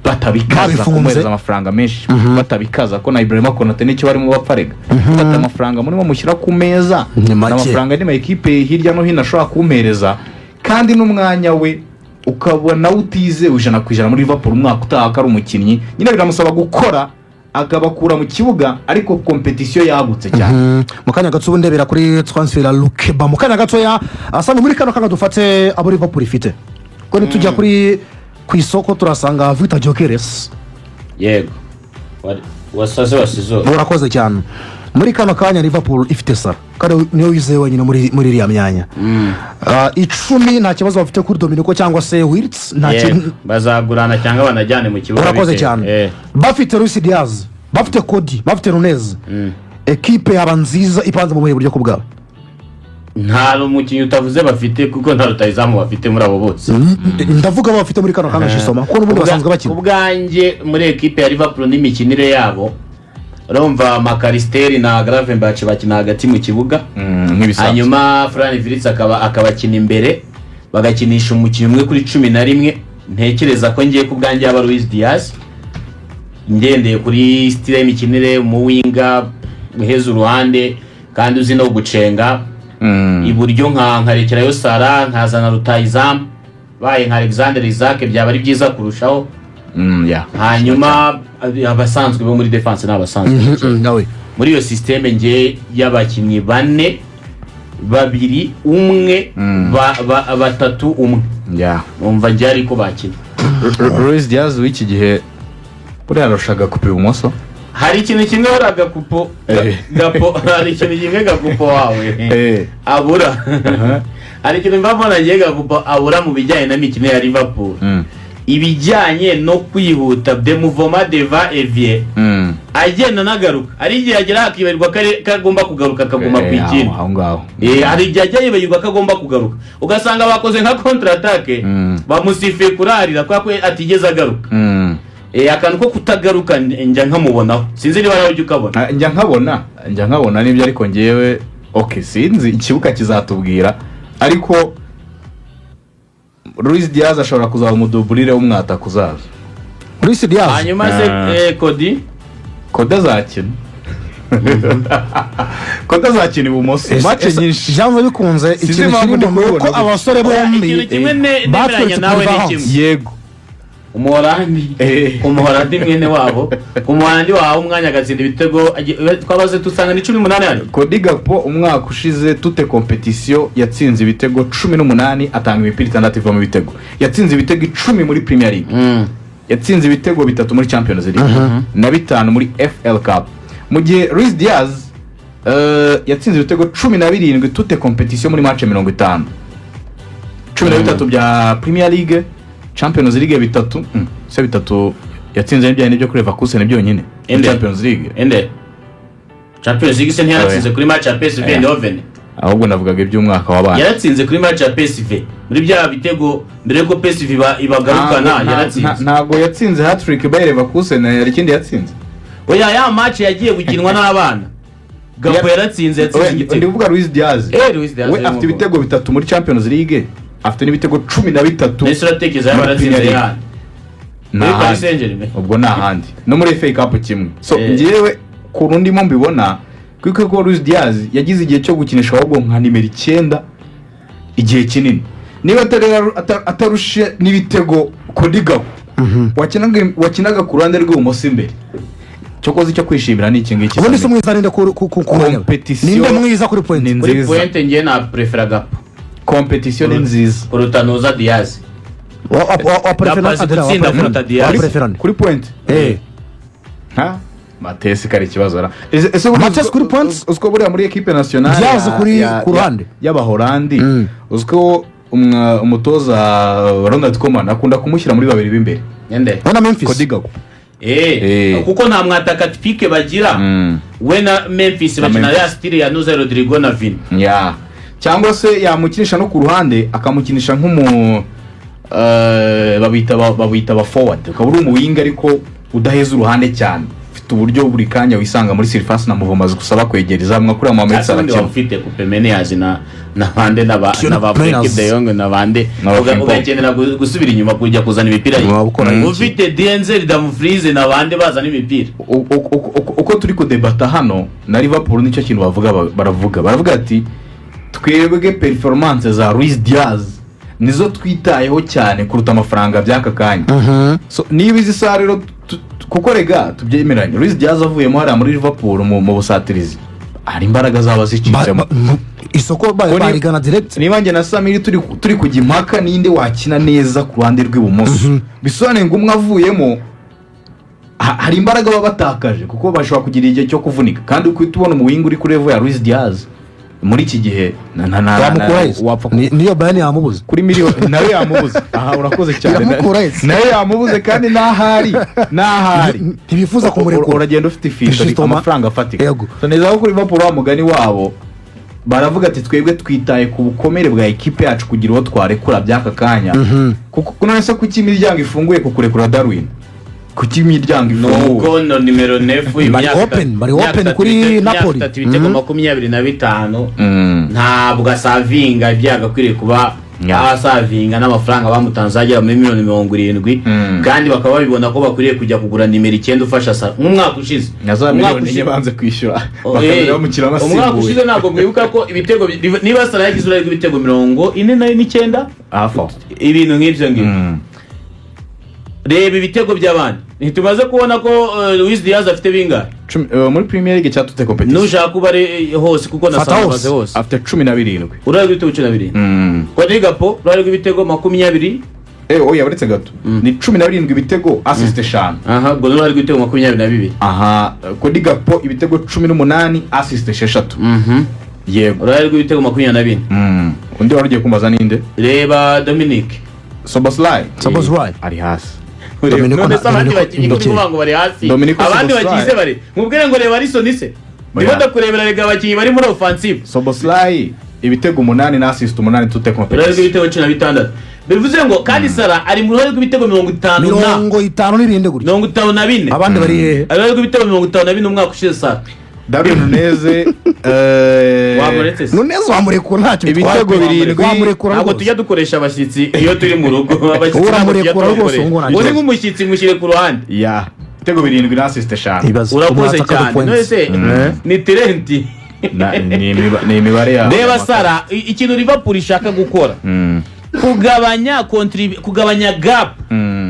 batabikaza Babifunze. kumuhereza amafaranga menshi, batabikaza ko na Ibrahima Konate nicyo barimo bapfarega, bafata amafaranga murimo mushyira ku meza Ni make. Amafaranga andi makipe hirya no hino ashobora kumpereza, kandi n'umwanya we ukabona utizewe 100% muri Liverpool umwaka utaha, ko ari umukinnyi nyine biramusaba gukora akabakura mu kibuga, ariko compétition yagutse cyane. Mu kanya gato ubu ndebera kuri transfer ya Lukeba mu kanya gatoya asa muri kano kanya dufate abo Liverpool ifite, ko nitujya kuri ku isoko turasanga Victor Gyokeres. Yego, wasaze wasizo. Urakoze cyane. Muri kano kanya Liverpool ifite Salah, kandi niwe wizeye wenyine muri iriya myanya. 10 nta kibazo bafite kuri Dominiko cyangwa se Wirtz, nta Yego, kintu. Bazagurana cyangwa banajyane mu kibuga Urakoze bitewe. cyane. Bafite Luis Diaz, bafite Cody, bafite Nunez, ekipe yaba nziza ipanze mu buhe buryo ku bwabo? Nta umukinnyi utavuze bafite, kuko nta rutayizamu bafite muri abo bose. Ndavuga abo bafite muri kano kanya shisoma, kuko n'ubundi basanzwe bakina. Ku bwanjye muri ekipe ya Liverpool n'imikinire yabo, urumva Mac Allister na Gravenberch bakina hagati mu kibuga, Nk'ibisanzwe. Hanyuma Florian Wirtz akaba akabakina imbere, bagakinisha umukinnyi umwe kuri 11. Ntekereza ko ngiye ku bwanjye yaba Luis Diaz, ngendeye kuri style y'imikinire, umuwinga uheza uruhande kandi uzi no gucenga. Iburyo nkarekerayo Salah, nkazana rutayizamu baye nka Alexander Isak, byaba ari byiza kurushaho. Hanyuma abasanzwe bo muri defense ni abasanzwe Nawe muri iyo système nge y'abakinnyi bane. Babiri, umwe, batatu, umwe. Numva njye ariko bakina. Luis Diaz w'iki gihe buriya arusha Gakpo ibumoso. Hari ikintu kimwe buriya Gakupo Gapo, hari ikintu kimwe Gakupo wawe abura. Hari ikintu mba mbona ngiye Gakupo abura mu bijyanye n'imikino ya Liverpool, ibijyanye no kwihuta, de mouvement de va et vient, agenda anagaruka. Hari igihe agera akibarirwa ko agomba kugaruka, akaguma ku ikindi. Aho ngaho. Hari igihe ajya yibagirwa ko agomba kugaruka, ugasanga bakoze nka contre-attaque, bamusifuye kurarira kubera ko atigeze agaruka. Akantu ko kutagaruka njya nkamubonaho, sinzi niba nawe ujya ukabona. Ah, njya nkabona nibyo, ariko ngewe, ok, sinzi, ikibuga kizatubwira, ariko Luis Diaz ashobora kuzaba umuduburire w'umwataka uzaza. Luis Diaz. Hanyuma se Ah. Cody? Cody azakina, Cody azakina ibumoso match nyinshi. Byanze bikunze, Sinzi ikintu impamvu kirimo ndi ni uko kubibona gutya. abasore bombi Ikintu kimwe nemeranya batweretse nawe ni polyvalence. kimwe. Umuholandi, umuholandi mwene wabo, umuholandi wahawe umwanya agatsinda ibitego, twabaze dusanga ni 18 hano. Cody Gakpo umwaka ushize, toutes compétitions, yatsinze ibitego 18, atanga imipira itandatu ivamo ibitego. Yatsinze ibitego 10 muri Premier League, yatsinze ibitego bitatu muri Champions League na bitanu muri FA Cup, mu gihe Luis Diaz yatsinze ibitego 17 toutes compétitions muri match 50, 13 bya Premier League, Champions League bitatu. Se bitatu yatsinze n'ibijyanye n'ibyo kuri Leverkusen byonyine muri Inde. Champions League. Ende Champions League se ntiyaratsinze kuri match ya PSV Eindhoven? Ahubwo navugaga iby'umwaka w'abana. Yaratsinze kuri match ya PSV muri bya bitego mbere yuko PSV ibagarukana. Yaratsinze. Ntabwo yatsinze hat-trick Bayer Leverkusen, hari ikindi yatsinze. Oya, ya match yagiye gukinwa n'abana, Gakpo yaratsinze, yatsinze Oya, ndi igitego. kuvuga Luis Diaz. Luis Diaz We ari afite mu ibitego bitatu muri Champions League, afite n'ibitego 13 Mbese uratekereza yaba muri yaratsinze Premier League. yandi Ni muri Paris ahandi. Saint-Germain? Ubwo ni ahandi, no muri FA Cup kimwe. So njyewe ku ndimo mbibona kuko ko Luis Diaz yagize igihe cyo gukinisha ahubwo nka nimero 9 igihe kinini, niba atarushe n'ibitego Cody Gakpo wakinaga ku ruhande rw'ibumoso imbere. Cyokoze icyo kwishimira ni iki ngiki. Ubundi se umwiza ninde ku mwanya we? Competition Ninde mwiza kuri point? ni Kuri nziza. pointe njye na prefera Gakpo Competition ni nziza. kuruta nuza Diaz. Wa prefera Gapo azi gutsinda kuruta Diaz. Wa prefera nde? Kuri point? Eh. Ha, Matesi kari ikibazo ra. Ese buriya Matesi kuri point? Uziko buriya muri équipe nationale Diaz ku ruhande. y'Abahorandi, uziko umutoza Ronald Koeman akunda kumushyira muri babiri b'imbere? Ende? Ubona Memphis. Cody Gakpo. Kuko nta mwataka typique bagira. We na Memphis Na bakina Memphis. ya style ya Nuza Rodrigo na Vini. Ya, cyangwa se yamukinisha no ku ruhande, akamukinisha nk'umu babita ba forward, ukaba uri umuwinga ariko udaheza uruhande cyane, ufite uburyo buri kanya wisanga muri surface na mouvement zigusaba kwegera izamu nka kuriya Mohamed Hasi Salah ubundi akina. waba ufite Koopmeiners na bande Kion na ba Frenkie Players. de Jong na bande, Na ba Frimpong. ugakenera gusubira inyuma kujya kuzana imipira ye. Waba ukora iki? Ufite Denzel Dumfries na bande bazana imipira. Uko turi kudebata hano na Liverpool, nicyo kintu bavuga, baravuga ati twebwe performance za Luis Diaz nizo twitayeho cyane kuruta amafaranga by'aka kanya. So niba izi saha rero kuko rega tubyemeranye, Luis Diaz avuyemo hariya muri Liverpool mu busatirizi hari imbaraga zaba zicitsemo. Isoko Ko barigana direct. Niba njye na Samiri turi kujya impaka ninde wakina neza ku ruhande rw'ibumoso, bisobanuye ngo umwe avuyemo hari imbaraga baba batakaje, kuko bashobora kugira igihe cyo kuvunika, kandi uhita ubona umuwinga uri kuri level ya Luis Diaz muri iki gihe Wamukura he? wapfa Niyo Bayern yamubuze. Kuri miliyoni nawe yamubuze. Aha urakoze cyane. Iramukura he? Nawe yamubuze kandi n'ahari Ntibifuza kumurekura. Uragenda ufite ifisho Justement. amafaranga afatika. Yego. So neza ko kuri Liverpool wa mugani wabo baravuga ati twebwe twitaye ku bukomere bwa ekipe yacu kugira uwo twarekura by'aka kanya, kuko none se kuki imiryango ifunguye ku kurekura Darwin? Kuki imiryango ifunguye? Nuko no nimero neuf Bari open, bari open kuri Napoli. Itatu, ibitego 25, ntabwo asavinga ibyo yagakwiriye kuba asavinga n'amafaranga bamutanze agera muri miliyoni 70, kandi bakaba babibona ko bakwiriye kujya kugura nimero 9 ufasha sa nk'umwaka ushize. Na za Umwaka miliyoni 4 ushize- banze kwishyura Oh, bakabira bamukira umwaka abasimbuye. ushize ntabwo mwibuka ko ibitego niba Salah yagize uruhare rw'ibitego 49 Hafi aho. ibintu nk'ibyo ngibyo. Reba ibitego by'abandi. Ntitumaze kubona ko Luis Diaz afite bingahe? Muri Premier League cyangwa toutes compétitions? Nushaka kuba ari hose, kuko Fata nasanze hose. amaze hose. Afite 17. Uruhare rw'ibitego 17. Cody Gakpo, uruhare rw'ibitego 20. Oya, uretse gato, ni 17 ibitego, assist 5. Aha, ubwo ni uruhare rw'ibitego 22. Aha, Cody Gakpo ibitego 18, assist 6, yego. Uruhare rw'ibitego 24. Undi wari ugiye kumbaza ninde? Reba Dominic. Szoboszlai. Szoboszlai. Ari hasi. Dominico None se abandi Dominico bakinnyi kuri Ndokeye. kuvuga ngo bari hasi, Dominico abandi Szoboszlai. bakinnyi se bari mubwire ngo reba Alisson se, ndimo Oya. ndakurebera rega abakinnyi bari muri offensive. Szoboszlai ibitego 8 na assist 8, toutes Uruhare compétitions. rw'ibitego 16, bivuze ngo kandi Salah ari mu ruhare rw'ibitego 50 na 50 n'ibindi gutya. 54. Abandi bari hehe? Ari uruhare rw'ibitego 54 umwaka ushize, Salah. Darwin Nunez, Wamuretse se? Nunez wamurekura, ntacyo bitwaye. Ibitego 7. Wamurekura Ntabwo rwose. tujya dukoresha abashyitsi iyo turi mu rugo. Abashyitsi ntabwo tujya Uramurekura rwose, tubakoresha. ubu ngubu nta Uri kibazo. nk'umushyitsi, mushyire ku ruhande. Ya, ibitego 7 na assist 5. Ibaze, Urakoze umwataka cyane. points. None se ni Trent? Ni imibare yawe. Reba Salah, ikintu Liverpool ishaka gukora, kugabanya gap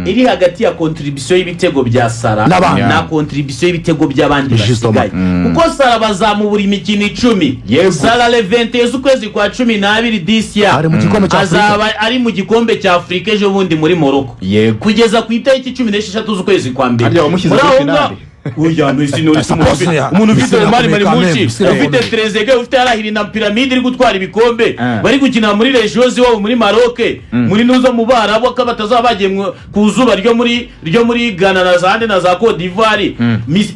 iri hagati ya contribution y'ibitego bya Salah N'abandi. na contribution y'ibitego by'abandi Justement. basigaye, kuko Salah bazamubura imikino 10. Salah le 21 z'ukwezi kwa 12 this year Ari mu gikombe cya Afurika. azaba ari mu gikombe cya Afurika ejo bundi muri Morocco, kugeza ku itariki 16 z'ukwezi kwa mbere. Harya wamushyize Muri kuri aho finale. Oya, nisi nisi Suppose ya. umuntu ufite Misiri Omar irakomeye Marmoush, quand même, Misiri ufite irakomeye. Trezeguet, ufite Al Ahly na Pyramide iri gutwara ibikombe, bari gukina muri region z'iwabo muri Maroc, muri nuzo mu Barabu, ko batazaba bagiye ku zuba ryo muri Ghana na za na za Cote d'Ivoire.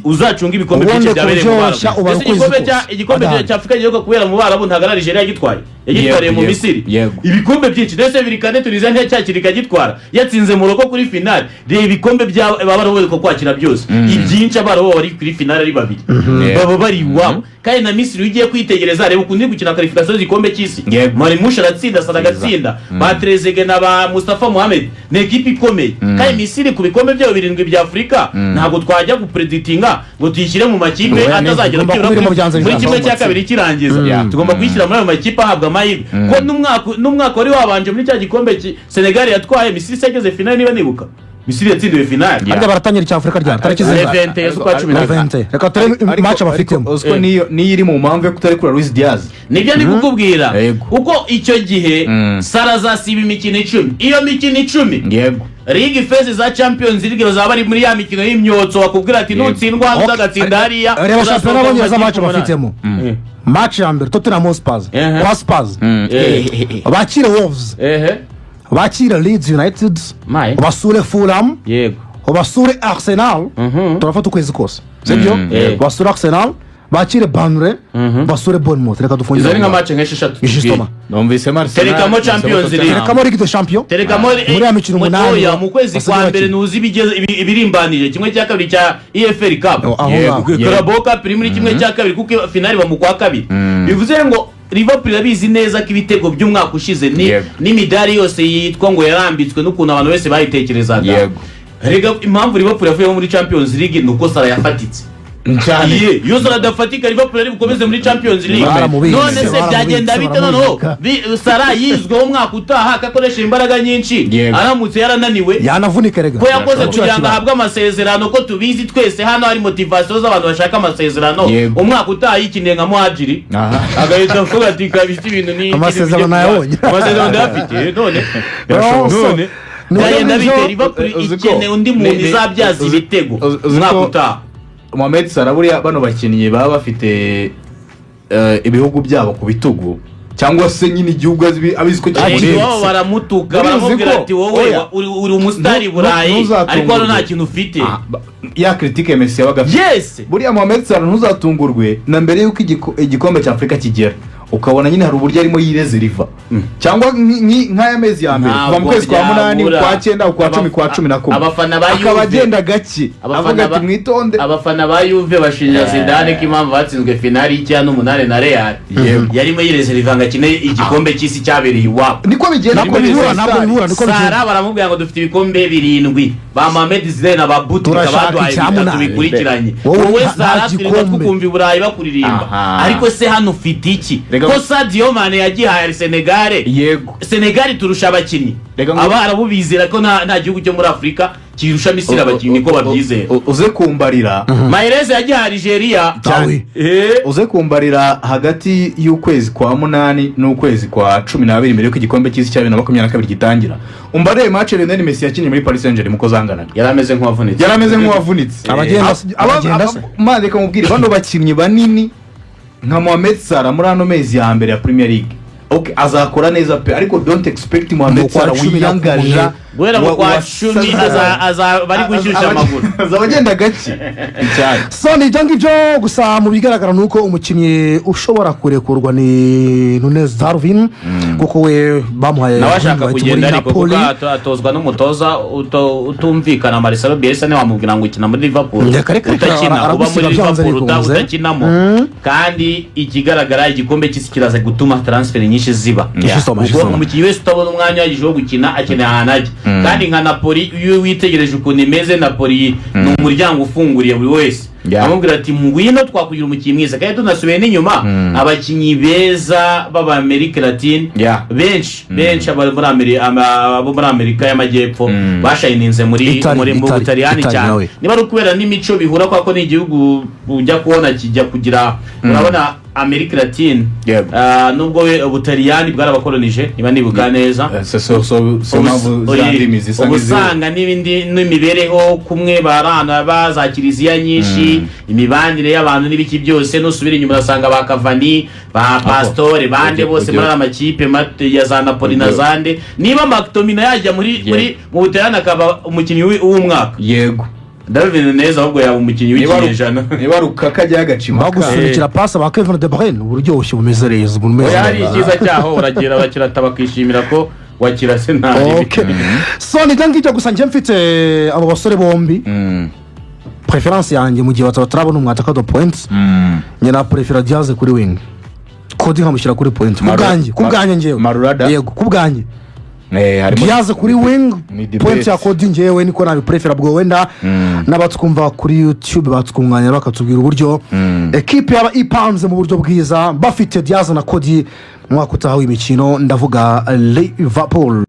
Uzacunga ibikombe Ubundi byinshi byabereye mu kuryoshya Barabu. ubara Ese ukwezi igikombe kose. cya igikombe Adahari. cya Afurika giheruka kubera mu Barabu, ntabwo ari Algeria yagitwaye, yagitwariye mu Misiri. Ibikombe byinshi ndetse bibiri kane, Tunisia ntiyacyakira ikagitwara, yatsinze Morocco kuri finale. Reba ibikombe bya Abarabu bari kwakira byose, ibyinshi Abarabu bari kuri finale ari babiri, baba bari iwabo. Kandi na Misiri, iyo ugiye kwitegereza, reba ukuntu iri gukina qualification z'igikombe cy'isi. Marmoush aratsinda, Salah agatsinda, ba Trezeguet na ba Mustafa Mohamed, ni ekipi ikomeye. Kandi Misiri ku bikombe byabo birindwi bya Afurika, ntabwo twajya gupredictinga ngo tuyishyire mu makipe Oya, atazagera igomba byibura kuba iri mu byanze muri bikunze. kimwe cya kabiri kirangiza. Tugomba kuyishyira muri ayo makipe ahabwa amahirwe, ko n'umwaka wari wabanje muri cya gikombe Senegal yatwaye, Misiri se yageze finale? Niba nibuka, Misiri yatsindiwe finale. Harya baratangira icya Afurika ryari, tariki zingahe? Le 21 z'ukwa cumi na Le 21. Reka turebe match bafitemo. Uzi ko niyo iri mu mpamvu yo kutarekura Luis Diaz. Nibyo ndi kukubwira. Kuko icyo gihe Salah azasiba imikino 10, iyo mikino 10, league phase za Champions League, bazaba bari muri ya mikino y'imyotso bakubwira ati nutsindwa hano, uzagatsinda hariya, Reba uzasohoka shampiyona mu y'Abongereza, makipe match umunani. bafitemo. Match ya mbere, Tottenham Hotspur, kwa Spurs, bakire Wolves, bakire Leeds United, Maye. basure Fulham, basure Arsenal. Turafata ukwezi kose, sibyo? Basure Arsenal, bakire Burnley, basure Bournemouth. Reka dufungire Izo ni nka aho ngaho. match nk'esheshatu. Justement. Numvise Arsenal. Terekamo Champions League. Terekamo Ligue des Champions. Terekamo Muri ya mikino 8 oya, mu kwezi basigaye kwa mbere bakina. ntuzi ibirimbanije kimwe cya kabiri cya EFL Cup. Oh, aho ngaho. Carabao Cup iri muri kimwe cya kabiri, kuko finale iba mu kwa kabiri. Bivuze ngo Liverpool irabizi neza ko ibitego by'umwaka ushize ni n'imidari yose yitwa ngo yarambitswe n'ukuntu abantu bose bayitekerezaga. Rega impamvu Liverpool yavuyemo muri Champions League ni uko Salah yafatitse. Cyane. Iye, iyo Salah adafatika, Liverpool ari bukomeze muri Champions League? Baramubitse, None se baramubitse, byagenda bite noneho baramubika. Salah yizweho umwaka utaha ko akoresha imbaraga nyinshi, aramutse yarananiwe, Yanavunika rega. ko yakoze kugira ngo Kiba. ahabwe amasezerano, ko tubizi twese hano hari motivation z'abantu bashaka amasezerano, umwaka utaha yikiniye nka Muhajiri, agahita avuga ati kabisa ibintu ni Amasezerano nayabonye. Amasezerano ndayafite none. None byagenda bite? Liverpool Uzi ko ikeneye undi muntu izabyaza ibitego uzi umwaka ko utaha. Mohamed Salah, buriya bano bakinnyi baba bafite ibihugu byabo ku bitugu, cyangwa se nyine igihugu abizi ko Ariko kimureba. iwabo baramutuka, Buriya uzi baramubwira ko ati wowe oya. uri umusitari i Burayi, Ntuzatungurwe. ariko hano nta kintu ufite. Ah, ya critique Messi yabaga afite. Buriya Mohamed Salah ntuzatungurwe na mbere y'uko igikombe cya Afurika kigera, ukabona nyine hari uburyo arimo yirezeriva, cyangwa nk'aya mezi ya mbere, kuva mu Ntabwo kwezi kwa munani, byabura. ukwa cyenda, ukwa 10, ukwa 11, Abafana ba akaba Juve. agenda gake, avuga ati mwitonde. Abafana ba Juve bashinja Zidane ko impamvu batsinzwe finali y'icyenda n'umunani na Real, yarimo yirezeriva ngo akine igikombe cy'isi cyabereye iwabo. Niko bigenda. Ntabwo bihura, ntabwo bihura, niko bigenda. Salah baramubwira ngo dufite ibikombe birindwi, ba Mohamed Zidane na ba Butika Turashaka baduhaye icya bitatu munani. bikurikiranye. Wowe Wowe nta Salah, twirirwa gikombe. tukumva i Burayi bakuririmba, ariko se hano ufite iki? Ko Sadio Mane yagihaye Senegal, Senegal turusha abakinnyi. Abarabu bizera ko nta gihugu cyo muri Afurika Kirusha Misiri abakinnyi, niko babyizera. Uze kumbarira. Mahrez yagiye Algeria. Dawe. Uze kumbarira hagati y'ukwezi kwa munani n'ukwezi kwa 12, mbere y'uko igikombe cy'isi cya 2022 gitangira, umbarire match Lionel Messi yakinnye muri Paris Saint-Germain uko zanganaga. Yari ameze nk'uwavunitse. Yari ameze nk'uwavunitse. Abagenda abagenda se. Man, reka mubwire, bano bakinnyi banini nka Mohamed Salah muri ano mezi ya mbere ya Premier League, okay, azakora neza pe, ariko don't expect Mohamed Mu kwa Salah 11. wiyangaja. Guhera mu kwa 10 bari gushyushya amaguru. Azaba agenda gake cyane. So ni ibyo ngibyo gusa. Mu bigaragara ni uko umukinnyi ushobora kurekurwa ni Nunez Darwin, kuko we bamuhaye Nawe ashaka invite kugenda, muri ariko kuko Napoli. atozwa n'umutoza utumvikana, Marcelo Bielsa. Ntiwamubwira ngo ukina muri Liverpool Reka, reka, reka, utakina, uba muri aragusiga byanze Liverpool bikunze. utakinamo. Kandi ikigaragara, igikombe cy'isi kiraza gutuma transfer nyinshi ziba. Shisoma, Ubwo shisoma. umukinnyi wese utabona umwanya uhagije wo gukina akeneye ahantu ajya. Kandi nka Napoli, iyo witegereje ukuntu imeze, Napoli ni umuryango ufunguriye buri wese. Amubwira ati: "Ngwino, twakugira umukinnyi mwiza." Kandi tunasubiye n'inyuma, abakinnyi beza b'Abamerika Latine benshi benshi, abo muri Amerika y'Amajyepfo bashayininze muri Italy, muri mu Italy, Butaliyani Italy cyane. nawe. Niba ari ukubera n'imico bihura, kubera ko ni igihugu ujya kubona kijya kugira, urabona Amerika Latine, nubwo we Ubutaliyani bwarabakolonije, niba nibuka neza. So mpamvu ziriya ndimi zisa Uba nk'izihuye. usanga n'ibindi n'imibereho kumwe, barana ba za kiliziya nyinshi, imibanire y'abantu n'ibiki byose. Nusubira inyuma urasanga ba Cavani, ba Pastore, bande bose muri aya makipe ya za Napoli na zande. Niba McTominay yajya muri muri mu Butaliyani akaba umukinnyi w'umwaka, Darwin neza ahubwo yaba umukinnyi w'ikinyejana. Niba Lukaku ajya agacima. Bagusunikira pasi ba Kevin De Bruyne, uburyoshye bumeze neza, bumeze Oya, hari neza. icyiza cyaho, uragira bakirata bakishimira ko wakirase nabi. Okay. So ni ibyo ngibyo gusa. Njye mfite abo basore bombi, préférence yanjye mu gihe batarabona umwataka de pointe, njye na préféra Diaz kuri wing, Cody nkamushyira kuri pointe ku bwanjye, ku bwanjye njyewe. Marurada? Yego, ku bwanjye. Harimo Diaz kuri wing, ni debate. Pointe ya Cody. Njyewe niko nabiprefera. Bwo wenda n'abatwumva kuri YouTube batwunganya bakatubwira uburyo ekipe yaba ipanze mu buryo bwiza bafite Diaz na Cody umwaka utaha w'imikino, ndavuga Liverpool.